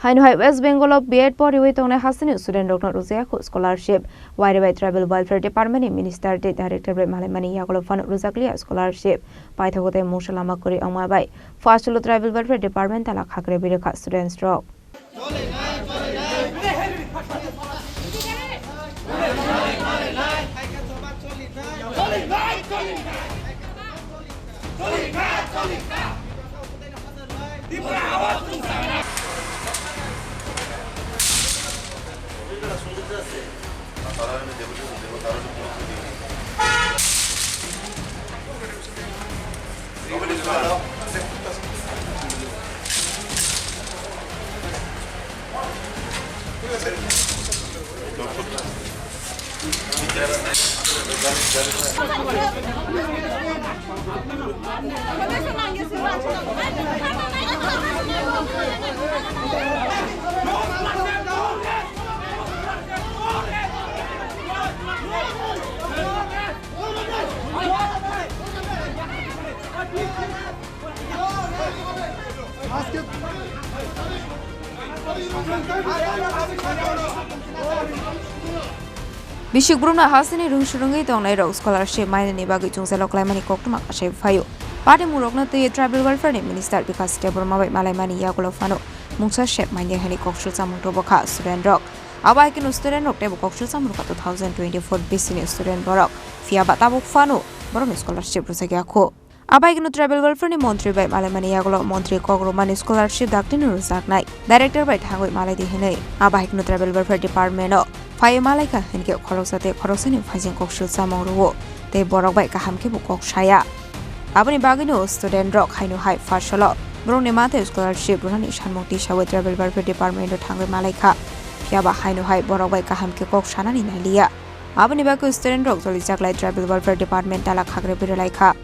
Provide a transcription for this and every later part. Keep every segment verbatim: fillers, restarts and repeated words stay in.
Haino hai West Bengal o B Ed poriwi tongnai hasteni student rokno rwjakya kho scholarship. Waire bai Tribal Welfare Department ni Minister tei Director bai malaimani yagulo phano rwjakliya scholarship. Paithago tei mungsa lama kwrwi wngma bai Phuasolo Tribal Welfare Department tala khakre birikha students rok. Bisik brumno hasteni rwng swrwngwi tongnairok scholarship mainani bagwi chungchalo klaimani koktwma kasai phaio. Patimurokno twiwi Tribal Welfare ni Minister Bikash Debbarma bai malaimani yagulo phano mungsa sep manya hwnwi koksul chamung tubu kha student rok. Abo hai kheno student rok teibo koksul chamung rwkha two thousand twenty-four bisini student borok. Phiya ba tabuk phano borokni scholarship rwjakya kho. Abo hai kheno Tribal Welfare ni montri bai malaimani yagulo montri kok rwmani scholarship daktino rwjaknai director bai thangwi malai di hwnwi. Abo hai kheno Tribal Welfare Department o phaiwi malaikha hinkhe khoroksa tei khoroksani phaijing koksul chamung rwo tei borok bai kaham khe bo kok saya. Aboni bagwino student rok haino hai Phuasolo borokni mathai scholarship rwnani sanmung tisawi Tribal Welfare Department o thangwi malaikha. Phiya ba haino hai borok bai kaham khe kok sanani nailiya. Aboni bagwi student rok jolijaklai Tribal Welfare Department tala khakre biralaikha.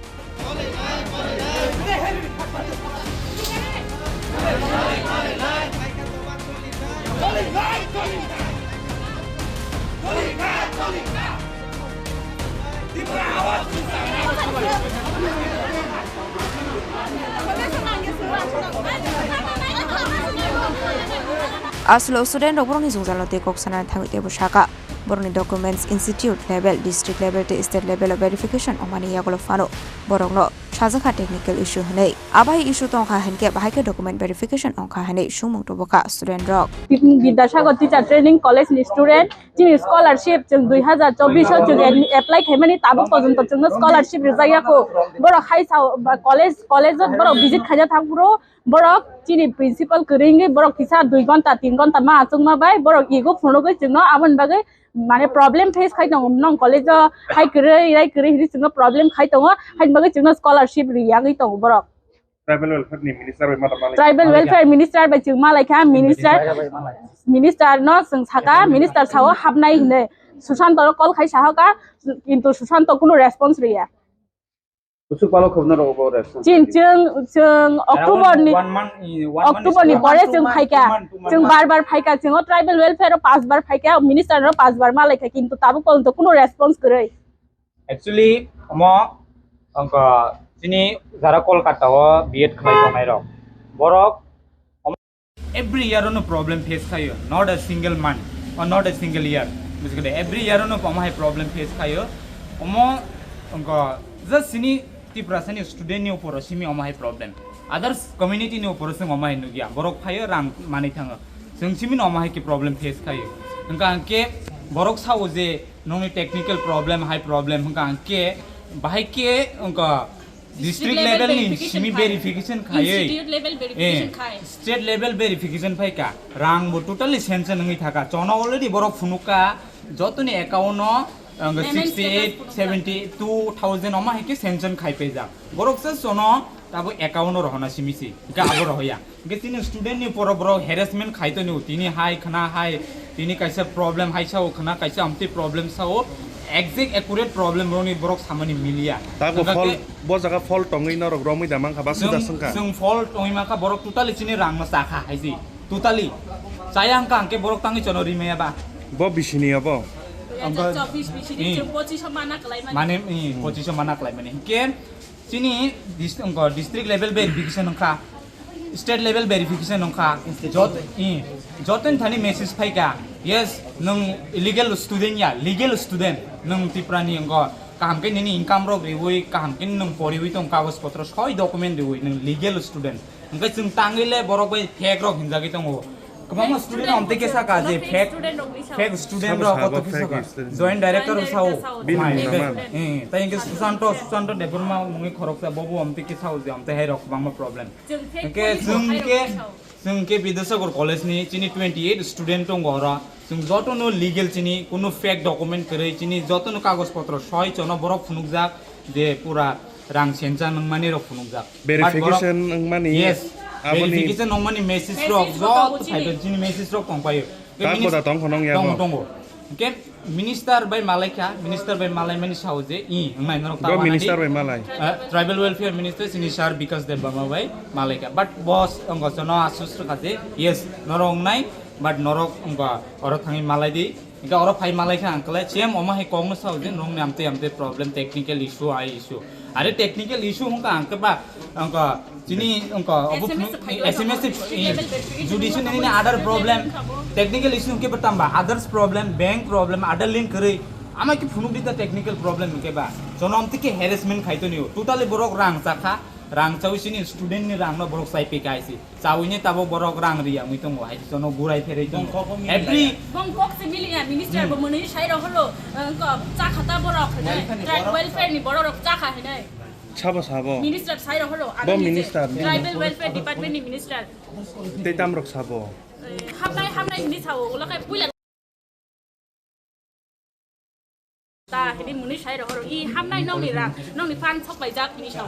Aswk student rok borokni jwngjal no tei kok sanani thangwi teibo saka. Borokni documents institute level, district level tei state level o verification wngmani yagulo phano borokno sajakha technical issue hwnwi. Abo hai issue tongkha hinkhe bahai khe document verification wngkha hwnwi swngmung tubukha student rok. Bidyasagar Teacher Training College ni student, chini scholarship chwng dui hazar chobbish o chwng apply khaimani tabuk porjonto chwngno scholarship rwjakya kho. Borok hai sao ba college, college o borok visit khaina thangphuru borok chini principal kwrwi wngwi borok kisa dui ghonta tin ghonta ma achukma bai borok ego phunugwi chwngno aboni bagwi mane problem face khai tongo, nong college o hai kwrwi rai kwrwi hinwi chwngno problem khai tongo, haini bagwi chwngno scholarship riyagwi tongo borok. Tribal welfare ni minister bai mada malai. Tribal welfare minister bai chwng malaikha, minister, minister no chwng saka, minister sao hapnai hinwi. Sushant ro call khai sahoka, kintu Sushant kunu response riya. Kusuk palo khobna rok bo response. Chin chwng, chwng October ni, one month, one month October ni pore chwng phaikha. Chwng bar bar phaikha, chwng o tribal welfare o pas bar phaikha, minister no pas bar malaikha, kintu tabuk porjonto kunu response kwrwi. Actually, omo, ongko, chini jara Kolkata o B Ed khlai tongnai rok. Borok Every year ono problem face khayo, not a single month or not a single year. Bujikhade, every year ono omo hai problem face khayo. Omo, ongko, just sini Tiprasa ni student ni uporo simi omo hai problem. Others community ni uporo sing omo hai nugya. Borok phayo rang manwi thango. Sing simi no omo hai ki problem face khayo. Hingka hingke borok sao je nongni technical problem, hai problem hingka hingke bahai ke ongko District level ni simi verification khai. Institute level verification khai. State level verification phai ka. Rang bo totally sanction wngwi thaka. Chono already borok phunuk ka, jotoni account no, ang, sixty eight, seventy two thousand omo hai ke sanction khai phaijak. Borok se chono tabo account no rohona simi si. Ga abo rohoya. Hingke chini student ni poro borok harassment khai tongo, tini hai khna hai, tini kaisa problem hai sao khna, kaisa amtwi problem sao, exact accurate problem roni borok samani miliya. Tago hingke fall, bo jaga fall tongwi norok romwi da mankha, ba suda sengkha. Chwng fall tongwi mankha, borok totally chini rang no chakha haisi, totally. Chaya hingka hingke borok tangwi chono rimaya ba. Bo bisini abo? Dui hazar chobbish bisini chwng pochish o mana kwlai mani. Mane, hmm, pochish o mana kwlai mani. Hingke chini dist-, ongko district level verification wngkha. State level verification wngkha. Jot-, i, jotoni thani message phaikha, "Yes, nwng illegal student ya, legal student. Nwng Tripura ni wngkha, kaham khe nini income rok riwi, kaham khe nwng poriwi tong, kagoj potro soi document riwi, nwng legal student." Hwnkhe chwng tangwi le borok bai fake rok hinjagwi tongo. Kwbangma student rok amtwi khe saka je fake, fake student rok koto khe saka. Joint director rok sao. Bini mung naman. Eh, tai hwnkhe Susanto, Susanto Debbarma mungwi khoroksa, bobo amtwi khe sao je amtwi hai rok kwbangma problem. Hwnkhe chwng khe, chwng khe Bidyasagar College ni chini twenty eight student tongo oro. Chwng jotono legal chini, kunu fake document kwrwi chini, jotono kagoj potro soi chono borok phunukjak je pura rang sensa nangmani rok phunukjak. But borok verification wngmani, yes, aboni verification wngmani message rok joto phaikha, chini message rok tongpaio. Tei tak boda tong khonong ya tongo, bo? Tongo. Hwnkhe minister bai malaikha, minister bai malaimani sao je, i, wngnai norok tamo minister bai malai? Eh, tribal welfare minister chini sir Bikash Debbarma bai malaikha. But boss wngkha jono asus rwkha je, yes, norok wngnai, but norok wngkha oro thangwi malai di. Hwnkhe oro phai malaikha ang kwlai, same omo hai kokno sao je, norokni amtwi amtwi problem, technical issue, ai issue. Are technical issue hwnkha ang khe ba, wngkha chini wngkha obo S M S phunuk, phai S M S judicial nini other problem, technical issue hwnkhe ba tamba others problem, bank problem, other link kwrwi, ama khe phunuk di ta technical problem hwnkhe ba. Jonom tike harassment khai tonio, totally borok rang chakha, rang chawi chini student ni rang no borok chai pika aisi. Chawini tabok borok rang riya wngwi tongo, hai jono gurai pherwi tongo. Bongkok bo mili every laya. Bongkok se mili ya, minister hmm bo mwnwi sai rok holo, eh, ko, cha khata borok hinai, tribal welfare ni borok rok cha kha hinai. Sabo, sabo. Minister sai rok holo, bo ani minister. Tribal welfare department ni minister. Tei tam rok sabo. Eh, hamnai, hamnai hinwi sao, ulo khai puila. Ta hini muni sai rohoro, i hamnai nokni rang, nokni phan sok bai jak ni sao.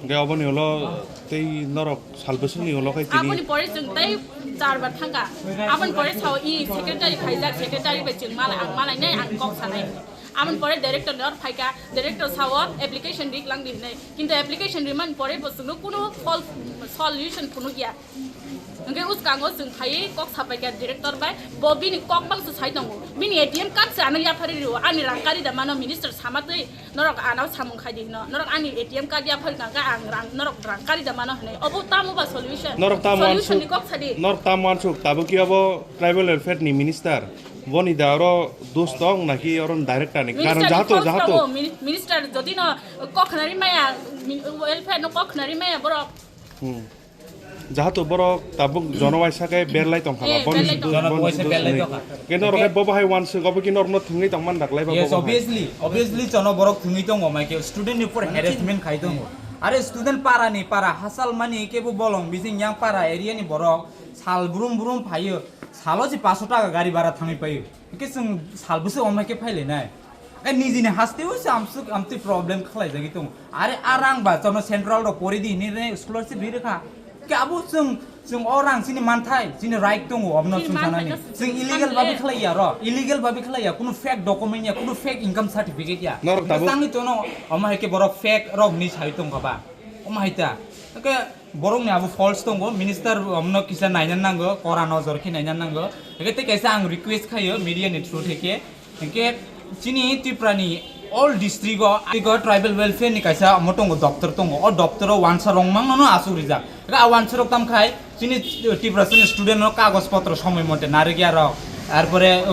Ge oboni ulo tei norok sal bwswkni ulo khai tini. Aboni pore chwng tei char bar thangka. Aboni pore sao i secretary khaijak, secretary bai chwng malai, ang malai nai, ang kok sanai. Aboni pore director ni or phaika, director sao application rik lang di hinai. Kintu application rimani pore bo chwngno kuno sol-, solution phunuk ya. Hwnkhe uskango chwng phaiwi kok sapaikha director bai, bo bini kok bangso sai tongo. Bini A T M card se ano yaphari rio, ani rang kari da mano minister sama twi, norok ano samung khai di hino, norok ani A T M card yaphari tangkha ang rang, norok rang kari da mano hinwi. Obo tamo ba solution? Norok tamo solution ni kok sadi. Norok tamo wansuk, tabuk ki obo tribal welfare ni minister? Boni da oro dos tong naki oro director ni? Karon minister ni jahato, force jahato. Tongo, mini-, minister jodi no kok khnari maya, mi-, welfare no kok khnari maya borok. Hmm. Jahato borok tabuk jono waisa khe berlai tongkha ba, eh, boni berlai tongkha. Jono waisa berlai tongkha. Khe norok khe bobo hai wansuk, obo khe norokno thwngwi tongmani daklai ba. Yes, bobo hai. Obviously, obviously jono borok thwngwi tongo, mai khe student ni upor harassment khai tongo. Are student para ni para hachal mani khe bo bolong bising yang para area ni borok sal brum brum phaio, salo se paso taka gari bara thangwi paio. Hwnkhe chwng sal bwswk omai khe phailainai. Khe nijini hasteo se amswk amtwi problem khlaijagwi tongo. Are a rang ba chwngno central rok pori di hinwi re scholarship ri rwkha. Khe abo chwng, chwng o rang chini manthai, chini right tongo, obono chini chwng sanani. Manthai no chwng illegal babi khlaiya ro, illegal babi khlaiya, kunu fake document ya, kunu fake income certificate ya. Norok tabuk tangwi tono, omo hai khe borok fake rok hinwi sawi tongkha ba. Omo hai ta. Khe borokni abo faults tongo, minister omono kisa naina nango, kora nojor khe naina nango. Hwnkhe tei kaisa ang request khaio media ni through theke, hwnkhe chini Tripura ni all district o, district o tribal welfare ni kaisa omo tongo, doptor tongo. O doptor o wansa rok mangno no asuk rijak. Hwnkhe a wansa rok tam khai chini Tripura chini student no kagoj potro somoi mote narwkya rok, arpore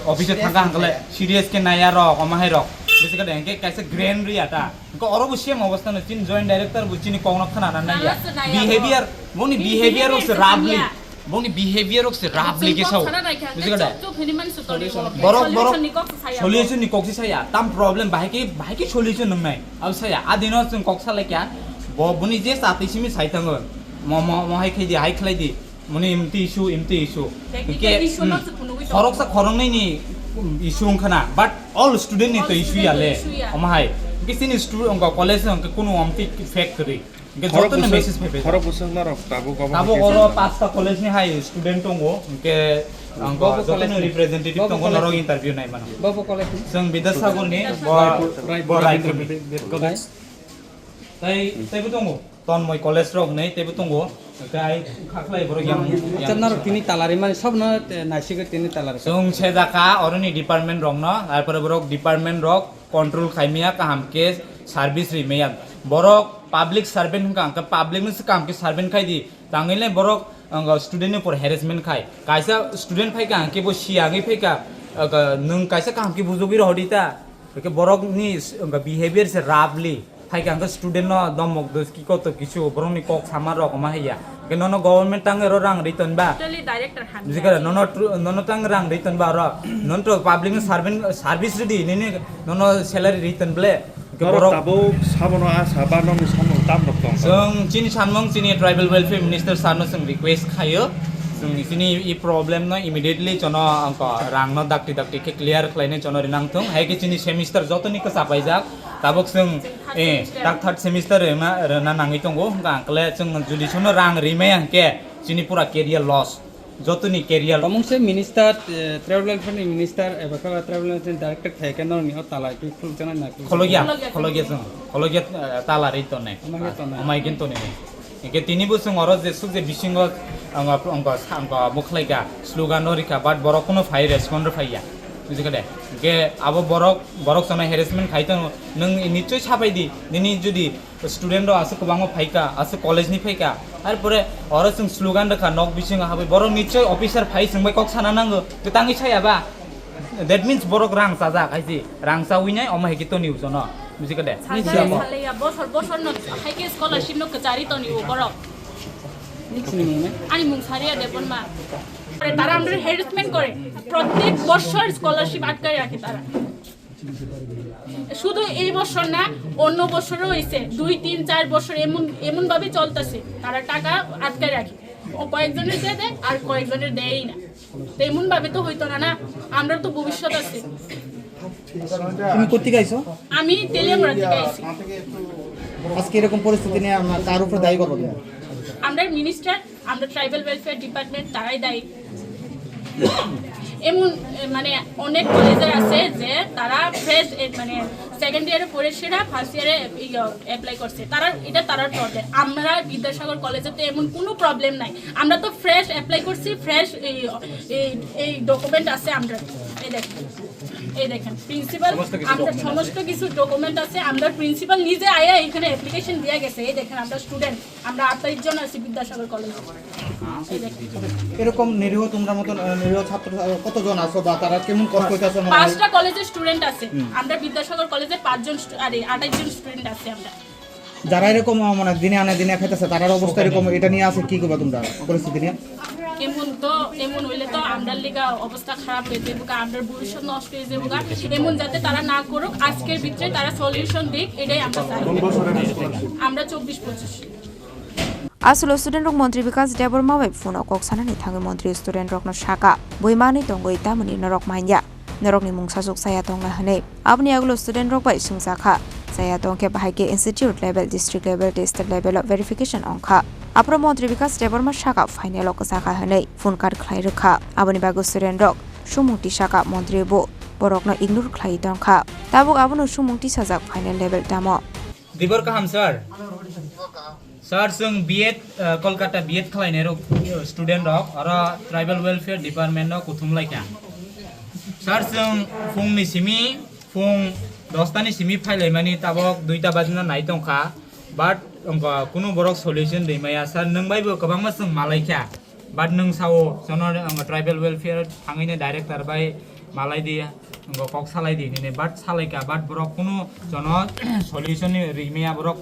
office o thangkha hwnkhe serious khe naiya rok, omo hai rok. Bisi khe hwnkhe kaisa grant riya ta. Hwnkhe oro bo same obostha no, chini joint director bo chini kokno khwnana naiya. Nalo se naiya bo. Behavior, boni behavior rok se roughly. Boni behavior rok se roughly khe sao. Buji kha da? Chuk chuk hini man su toni bo. Borok, borok solution ni kok se saya bo. Solution ni kok se saya. Tam problem bahai khe, bahai khe solution nang nai. Abo saya. Adino chwng kok salai kha. Bo boni je chati simi sai thango. Mo, mo, mo hai khai di, hai khlai di. Mani imti issue, imti issue. Technical issue no se phunugwi tongo. Khoroksa khoroknwi ni issue wngkha na, but all student ni to issue ya le. All student ni issue ya. Omo hai. Hwnkhe chini stu-, wngkha college wngkha kunu omtwi fact kwrwi. Hwnkhe joto no message phaiphai. Khorok bwswk norok tabuk obo. Tabuk oro pasta college ni hai student tongo. Hwnkhe ang joto no representative tongo, norok interview nai mano. Bobo college ni? Chwng Bidyasagar ni, bo, Raipur, bo Raipur ni. Raipur. Tei, tei bo tongo. Tonmoi college rok hinwi teibo tongo. Hwnkhe ai kha khlai borok yang, acha, yang norok tini talari mani sobno, eh, naisigwi tini talari. Chwng sejakha oroni department rokno, arpore borok department rok control khaimaya kaham khe service rimaya. Borok public servant hwnkha, hwnkhe public no se kaham khe servant khai di. Tangwi le borok, ang, student ni upor harassment khai. Kaisa student phai ka, ang kebo siya wngwi phai ka, ang, nwng kaisa kaham khe bujugwi rohor di ta. Hwnkhe borok ni, ang, behavior se roughly. Phai ka, ang, student no domok dos ki koto kisu borok ni kok sama rok ma haya. Hwnkhe nono government tang ro rang ri ton ba. Totally director han. Bujikha, nono tru-, nono tang rang ri ton ba ro. Nono to public ni servant, service ri di, nini nono salary ri ton ble. Hwnkhe norok borok tabuk sabono asa ba nokni samung tam rok tong. Chwng chini samung chini Tribal Welfare Minister sir no chwng request khayo. Chwng chini i problem no immediately jono angko rang no dakti dakti khe clear khlainai jono rinang thung. Hai khe chini semester joto ni kwchap paijak. Tabuk chwng, eh, tak third semester rwna, rwna nangwi tongo. Hwnkha ang kle chwng juli sono rang rimaya hwnkhe chini pura career loss. Jotoni career. Tongmung se minister, eh, tribal welfare ni minister, eba khe ba tribal welfare ni director thai khe norokni o tala khe khulukjana na khulukjana? Khulukya, khulukya chwng, khulukya, eh, tala ri tonne. Amai khe tonne. Amai khe tonne. Hingke tini bo chwng oro je suk je bisingo ang, ang, ang, ang bo khlai kha, slogan no rikha, but borok kuno phai respond rw phaiya. Bujikha de? Hingke abo borok, borok chwngno harassment khai tongo. Nwng nichoi sapai di, nini jodi student rok aswk kwbangma phaikha, aswk college ni phaikha. Arpore oro chwng slogan rwkha, nok bisingo habwi borok nichoi officer phai chwng bai kok sana nango, kwtangwi saya ba? That means borok rang chajak, hai si rang chawi nai, omo hai khe toni ujono, bujikha de? Salai, salai ya, bosor, bosor no hai khe scholarship no kwchari toni u borok. Ani mung Saria Debbarma. আরে তারা আমাদের হ্যারাসমেন্ট করে, প্রত্যেক বছর স্কলারশিপ আটকায় রাখে তারা। শুধু এই বছর না, অন্য বছরও হয়েছে, দুই তিন চার বছর এমন এমন ভাবে চলতেছে, তারা টাকা আটকায় রাখে। ও কয়েকজনের দিয়ে দেয় আর কয়েকজনের দেয়ই না। তো এমন ভাবে তো হইতো না। না, আমরা তো ভবিষ্যৎ আছে। তুমি কোথেকে আইছো? আমি তেলিয়ামুড়া থেকে আইছি। আজকে এরকম পরিস্থিতি নিয়ে আমরা কার উপরে দায়ী করবো তুমি? আমরা মিনিস্টার, আমরা ট্রাইবাল ওয়েলফেয়ার ডিপার্টমেন্ট, তারাই দায়ী। এমন, এ, মানে, অনেক কলেজের আছে যে তারা ফ্রেশ, এ, মানে, সেকেন্ড ইয়ারে পড়ে সেরা ফার্স্ট ইয়ারে, ইয়ে, অ্যাপ্লাই করছে। তারা, এটা তারার প্রবলেম। আমরা বিদ্যাসাগর কলেজে তো এমন কোনো প্রবলেম নাই। আমরা তো ফ্রেশ অ্যাপ্লাই করছি, ফ্রেশ এই, এই, এই ডকুমেন্ট আছে আমরা। এই দেখেন, এই দেখেন, প্রিন্সিপাল, আমরা সমস্ত কিছু ডকুমেন্ট আছে। আমরা প্রিন্সিপাল নিজে আয়া এখানে অ্যাপ্লিকেশন দিয়ে গেছে। এই দেখেন, আমরা স্টুডেন্ট, আমরা আঠাইশ জন আছি বিদ্যাসাগর কলেজে। এই দেখেন। এরকম নিরীহ তোমরা মতন, আহ, নিরীহ ছাত্র, আহ, কতজন আছো বা তারা কেমন কষ্ট হইতেছে? পাঁচটা কলেজের স্টুডেন্ট আছে। আমরা বিদ্যাসাগর কলেজে পাঁচজন স্টু-, আরে, আঠাইশ জন স্টুডেন্ট আছে আমরা। যারা এরকম, আহ, মানে দিনে আনে দিনে খাইতেছে, তারার অবস্থা এরকম, এটা নিয়ে আছে কি করবা তোমরা পরিস্থিতি নিয়ে? এমন তো, এমন হইলে তো আমরার লিগা অবস্থা খারাপ হয়ে যাবো গা, আমরার ভবিষ্যৎ নষ্ট হয়ে যাবো গা। এমন যাতে তারা না করুক, আজকের ভিতরে তারা সলিউশন দিক, এটাই আমরা চাই। আমরা চব্বিশ পঁচিশ। Asulo student rok Montri Bikas Debbarma bai phone o kok sanani thangwi montri student rokno saka, bui manwi tongwi tamoni norok manya, norokni mungsa chuk chaya tongna hwnwi. Aboni agulo student rok bai swngjakha, chaya tongkhe bahai khe institute level, district level tei state level o verification ongkha. Aphuru Montri Bikas Debbarma saka final o kwchakha hwnwi phone card khlai rwkha. Aboni bagwi student rok sumung tisaka montri bo borokno ignore khlaiwi tongkha. Tabuk abono sumung tisajak final level tamo. Dibor kaham, sir? Sir, chwng B Ed, uh, Kolkata B Ed khlainai rok, uh, student rok, oro tribal welfare department no kuthum laikha. Sir, chwng phung ni simi, phung dosta ni simi phailaimani tabok duita bajina nai tongkha, but wngkha kunu borok solution rimaya. Sir, nwng bai bo kwbangma chwng malaikha. But nwng sao, jono ang tribal welfare thangwi ni director bai malai di, ang kok salai di nini, but salai ka, but borok kunu jono solution ni rimaya borok.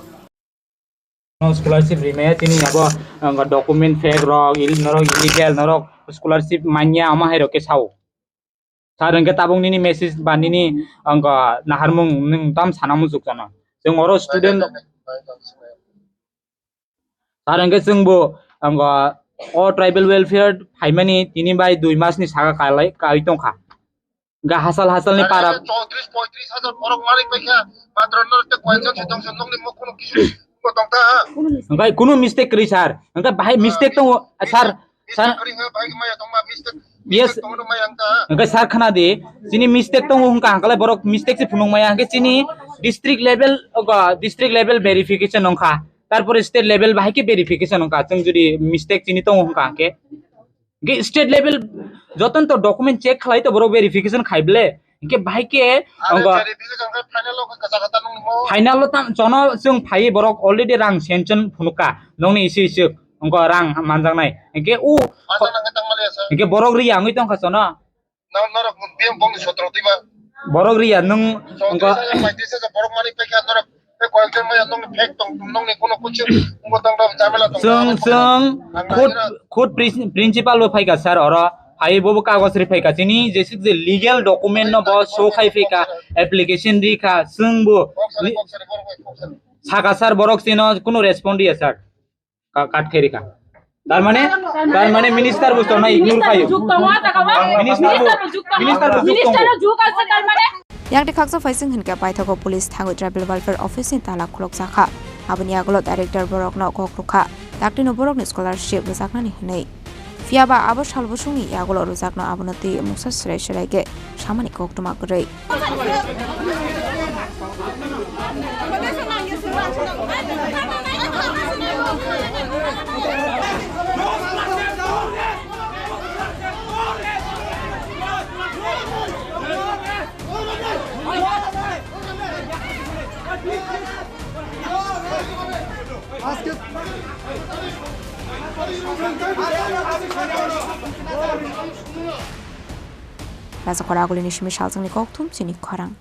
No scholarship rimaya tini abo ang document fake rok, il-, norok illegal, norok scholarship manya ama hai rok ke sao. Sir, hwnkhe tabuk nini message ba nini ang naharmung nwng tam sana muchuk jono. Chwng oro student Sir, hwnkhe chwngbo, ang, o tribal welfare phaimani tini bai dui masni saka kalai, kai tongkha. Hwnkhe hasal hasalni para chowtrish poitrish hajar borok malik bai kha, matro norok tei koyekjon se tongsa nokni mokol kisu bo tongkha. Hwnkhe kunu mistake kwrwi, sir. Hwnkhe bahai mistake tongo, sir. Sir, mistake kwrwi hwnkhe bahai maya tongma mistake, yes, mistake tongma maya wngkha. Hwnkhe sir khna di, chini mistake tongo hwnkha, hwnkhe borok mistake se phunuk maya, hwnkhe chini district level, district level verification wngkha. Tarpore state level bahai khe verification wngkha, chwng jodi mistake chini tongo hwnkha hwnkhe. Hwnkhe state level jotono to document check khlai to borok verification khai ble. Hwnkhe bahai khe wngkha. Final o tam jono chwng phai borok already rang sanction phunukha. Nokni isi isi Wngkha rang manjaknai. Hinkhe u, hinkhe borok riya wngwi tongkha chono. Borok riya nwng wngkha. Chwng, chwng khud, khud prin-, principal bo phaikha sir oro. Phai bobo kagoj riphaikha chini jesuk je legal document no bo show khai phaikha, application rikha, chwngbo saka sir borok chino kunu respond riya sir. Ka-, kat khairikha. Tar mane, tar mane minister bo chona ignore khayo. Minister bo, minister bo juk tongo. Yakni khaksa phaising hinkhe paithago police thangwi tribal welfare office ni tala khulokjakha. Aboni yagulo director borokno kok rwkha. Daktino borokni scholarship rwjaknani hwnwi. Phiyaba abo sal bosongni yagulo rwjakno abono twi mungsa swrai swrai khe samani koktwma kwrwi. Rajakhor agulini simi salsongni kokthum chini khorang.